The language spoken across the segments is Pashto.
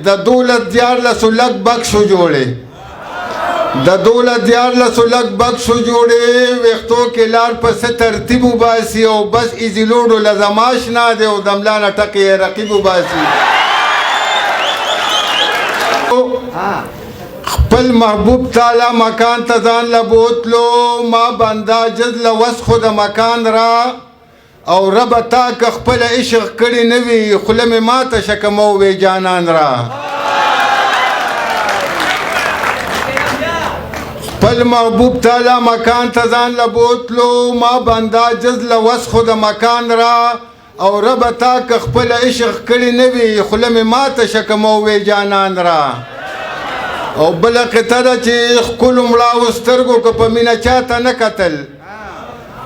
د دولس دیارلسو لک بکسو جوړې، د دولس دیارلسو لک بکسو جوړې، ویښتو کې لار په څه ترتیب وباسي او بس ایزي لوډو له زما شنا دی او د ملا نه ټقې یې رقیب وباسي. خپل محبوب تعالی مکان ته ځان له بوتلو، ما بنده جز له وس خو د مکان را او رب تا که خپل عشق کړی نه وي، خوله مې ماته شه که مو وې جانان را. خپل محبوب تعالی مکان ته ځان له بوتلو، ما بنده جز له وس خو د مکان را او رب تا که خپل عشق کړی نه وي، خوله مې ماته شه که مو وې جانان را. او بله قطعه ده چې ښکلو مړاوو سترګو که په مینه چاته نه کتل،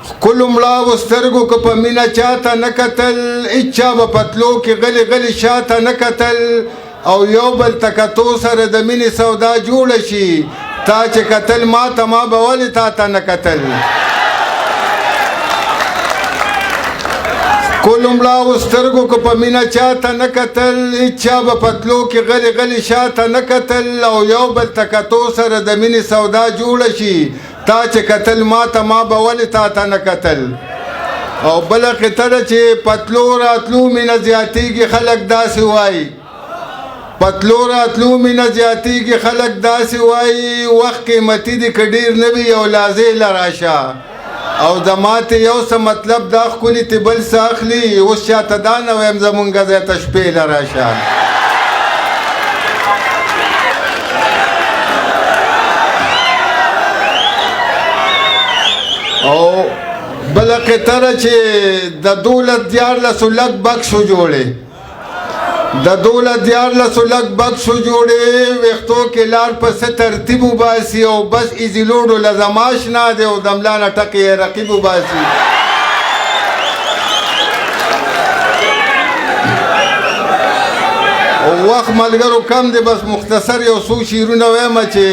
ښکلو مړاوو سترګو که په مینه چاته نه کتل، هیچا به په تلو کې غلي غلي شاته نه کتل او یو بل ته کتو سره د مینې سودا جوړه شي، تا چې کتل ما ته ما به ولې تا ته نه کتل. ښکلو مړاوو سترګو که په مینه چاته نه کتل، هیچا به په تلو کې غلي غلي شاته نه کتل او یو بل ته کتو سره د مینې سودا جوړه شي، تا چې کتل ما ته ما به ولې تا ته نه کتل. او بله قطعه ده چې په تلو راتلو مینه زیاتېږي خلک داسې وایي، په تلو راتلو مینه زیاتېږي خلک داسې وایي، وخت قیمتي دی که ډېر نه وي یو لازې له راشه او د ماتې یو څه مطلب دا ښکلي تې بل څه اخلي، اوس چاته دا نه وایم زمونږ ځای ته شپې له راشه. او بله قطعه ده چې د دولس دیارلسو لک بکسو جوړې، د دولس دیارلسو لک بکسو جوړې، ویښتو کې لار په څه ترتیب وباسي او بس ایزي لوډو له زما شنا دی او د ملا نه ټقې یې رقیب وباسي. او وخت ملګرو کم دی، بس مختصر یو څو شعرونه وایم چې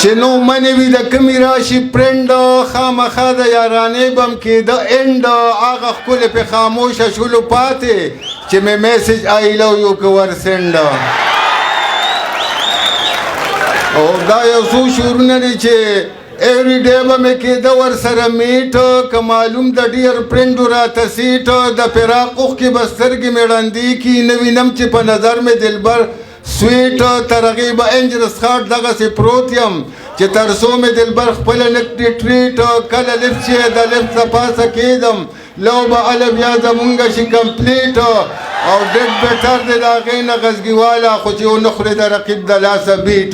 چې نو منې وي د کمې راشي پرنډ، خامخا د یارانې بم کېده انډ، هغه ښکلې پې خاموشه شولو پاتې چې مې میسج آی لو یو که ورسنډ. او دا یو څو شعرونه دي چې ایوری ډے به مې کېده ورسره میټ، که معلوم د ډېر پرنډو راته سیټ، د فراق اوښکې به سترګې مې ړندې کړي، نه وینم چې په نظر مې دلبر سویټ، تر هغې به انجرس خاټ دغسې پروت یم چې تر څو مې دلبر خپله نه کړي ټریټ، کله لفټ چې د لفټ له پاسه کېدم لو به هله بیا زمونږ شي کمپلیټ، او ډېر بیټر دی د هغې نه غزګیواله خو چې ونه خورې د رقیب د لاسه بیټ.